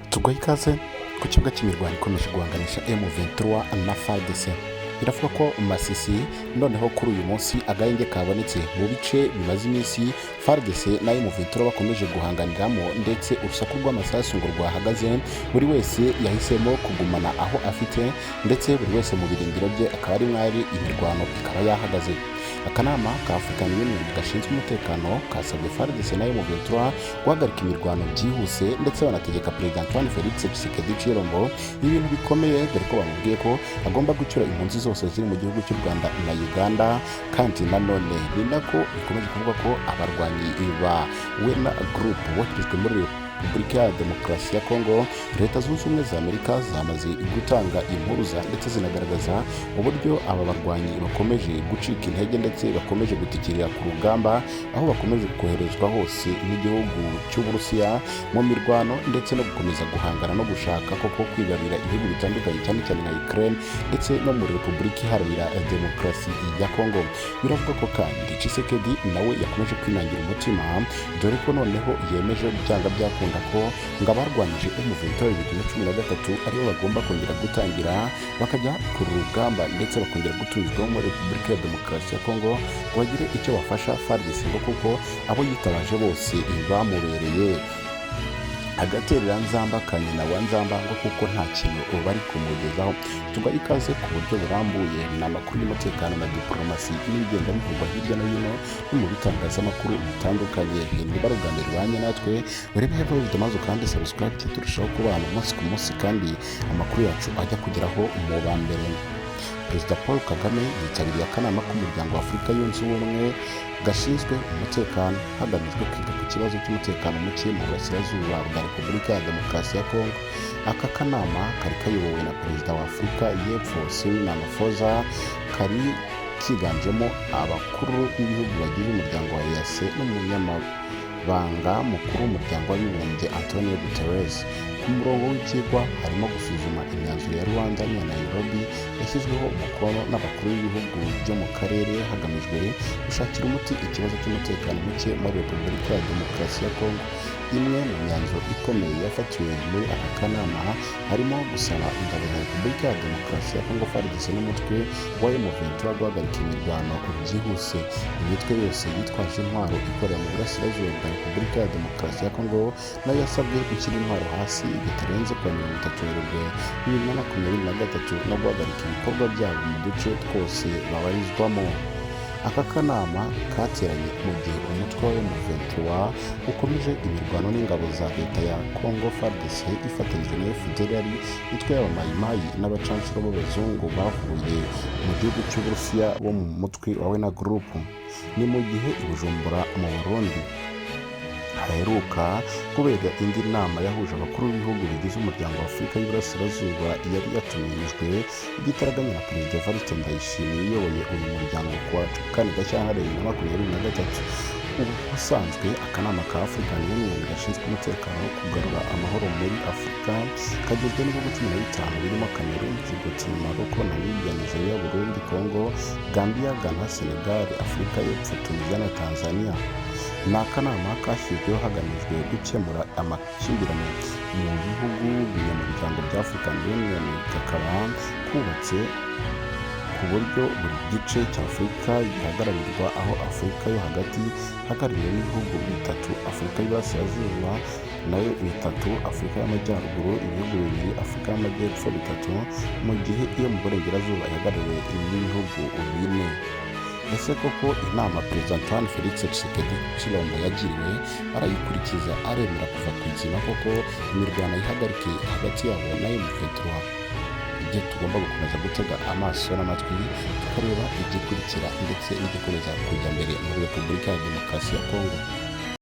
Tuguha ikaze ku kibuga cy'imirwano ikomeje guhanganisha M23 na FARDC. Biravuga ko Masisi noneho kuri uyu munsi agahenge kabonetse mu bice bimaze iminsi FARDC na M23 bakomeje guhanganiramo, ndetse urusaku rw'amasasu ngo rwahagaze. Buri wese yahisemo kugumana aho afite, ndetse buri wese mu birindiro bye akaba ari mwari, imirwano ikaba yahagaze. Akanama ka African Union gashinzwe umutekano kasabye FARDC na M23 guhagarika imirwano byihuse, ndetse banategeka Perezida Antoine Felix Tshisekedi Tshilombo ibintu bikomeye, dore ko bamubwiye ko agomba gucyura impunzi zose ziri mu gihugu cy'u Rwanda na Uganda. Kandi nanone ni nako bikomeje kuvuga ko abarwanyi ba Wagner Group boherejwe muri Repubulika ya Demokarasi ya Kongo, Leta Zunze Ubumwe za Amerika zamaze gutanga impuruza, ndetse zinagaragaza uburyo aba barwanyi bakomeje gucika intege ndetse bakomeje gutikirira ku rugamba, aho bakomeje koherezwa hose n'igihugu cy'Uburusiya mu mirwano, ndetse no gukomeza guhangana no gushaka koko kwigarurira ibihugu bitandukanye, cyane cyane nka Ukraine ndetse no muri Repubulika Iharanira Demokarasi ya Kongo. Biravuga ko kandi Tshisekedi nawe yakomeje kwinangira umutima, dore ko noneho yemeje byanga byakunda ko ngo abarwanyije M23 2013 aribo bagomba kongera gutangira bakajya ku rugamba, ndetse bakongera gutuzwa muri Repubulika ya Demokarasi ya Kongo ngo bagire icyo bafasha FARDC, ngo kuko abo yitabaje bose bamubereye agaterera nzamba ka nyina wa nzamba, ngo kuko nta kintu bari kumugezaho. Tugaha ikaze ku buryo burambuye. Ni amakuru y'umutekano na diporomasi n'ibigenda bivugwa hirya no hino no mu bitangazamakuru bitandukanye. Niba ari ubwa mbere ubanye natwe, urebe hepfo video maze ukande subscribe, turushaho kubana umunsi ku munsi kandi amakuru yacu ajya kugeraho mu ba mbere. Perezida Paul Kagame yitabiriye akanama k'Umuryango wa Afurika Yunze Ubumwe gashinzwe umutekano, hagamijwe kwiga ku kibazo cy'umutekano muke mu burasirazuba bwa Repubulika ya Demokarasi ya Kongo. Aka kanama kari kayobowe na Perezida wa Afurika y'Epfo Cyril Ramaphosa, kari kiganjemo abakuru b'ibihugu bagize umuryango wa EAC n'umunyamabanga mukuru w'Umuryango w'Abibumbye Antonio Guterres. Ku murongo w'ibyigwa harimo gusuzuma imyanzuro ya Luanda n'iya Nairobi yashyizweho umukono n'abakuru b'ibihugu byo mu karere, hagamijwe gushakira umuti ikibazo cy'umutekano muke muri Repubulika ya Demokarasi ya Kongo. Imwe mu myanzuro ikomeye yafatiwe muri aka kanama harimo gusaba ingabo za Repubulika ya Demokarasi ya Kongo, FARDC, n'umutwe wa M23 guhagarika imirwano byihuse. Imitwe yose yitwaje intwaro ikorera mu burasirazuba bwa Repubulika ya Demokarasi ya Kongo nayo yasabwe gushyira intwaro hasi bitarenze kuwa 30 Werurwe 2023 no guhagarika ibikorwa byabo mu duce twose babarizwamo. Aka kanama kateranye mu gihe umutwe wa M23 ukomeje imirwano n'ingabo za leta ya Congo, FARDC, ifatanyije na FDLR, imitwe y'abamayimayi n'abacanshuro b'abazungu bavuye mu gihugu cy'Uburusiya bo mu mutwe wa Wagner Group. Ni mu gihe i Bujumbura mu Burundi haheruka kubera indi nama yahuje abakuru b'ibihugu bigize Umuryango wa Afurika y'Iburasirazuba, yari yatumijwe igitaraganya na Perezida Evariste Ndayishimiye uyoboye uyu muryango kuwa 4 Gashyantare 2023. Ubusanzwe akanama ka African Union gashinzwe umutekano wo kugarura amahoro muri Afurika kagizwe n'ibihugu 15 birimo Cameroon, Djibouti, Morocco, Namibia, Nigeria, Burundi, Congo, Gambia, Ghana, Senegal, Afurika y'Epfo, Tunisia na Tanzania. Ni akanama kashyizweho hagamijwe gukemura amakimbirane mu bihugu binyamuryango bya African Union, kakaba kubatse ku buryo buri gice cya Afurika gihagararirwa, aho Afurika yo Hagati ihagarariwe n'ibihugu bitatu, Afurika y'Iburasirazuba nayo bitatu, Afurika y'Amajyaruguru ibihugu bibiri, Afurika y'Amajyepfo bitatu, mu gihe iyo mu Burengerazuba ihagarariwe n'ibihugu bine. Ese koko inama Perezida Antoine Felix Tshisekedi Tshilombo yagiriwe arayikurikiza, aremera kuva ku izima koko imirwano yihagarike hagati yabo na M23? Ibyo tugomba gukomeza gutega amaso n'amatwi, tukareba igikurikira ndetse n'igikomeza kujya mbere muri Repubulika ya Demokarasi ya Kongo.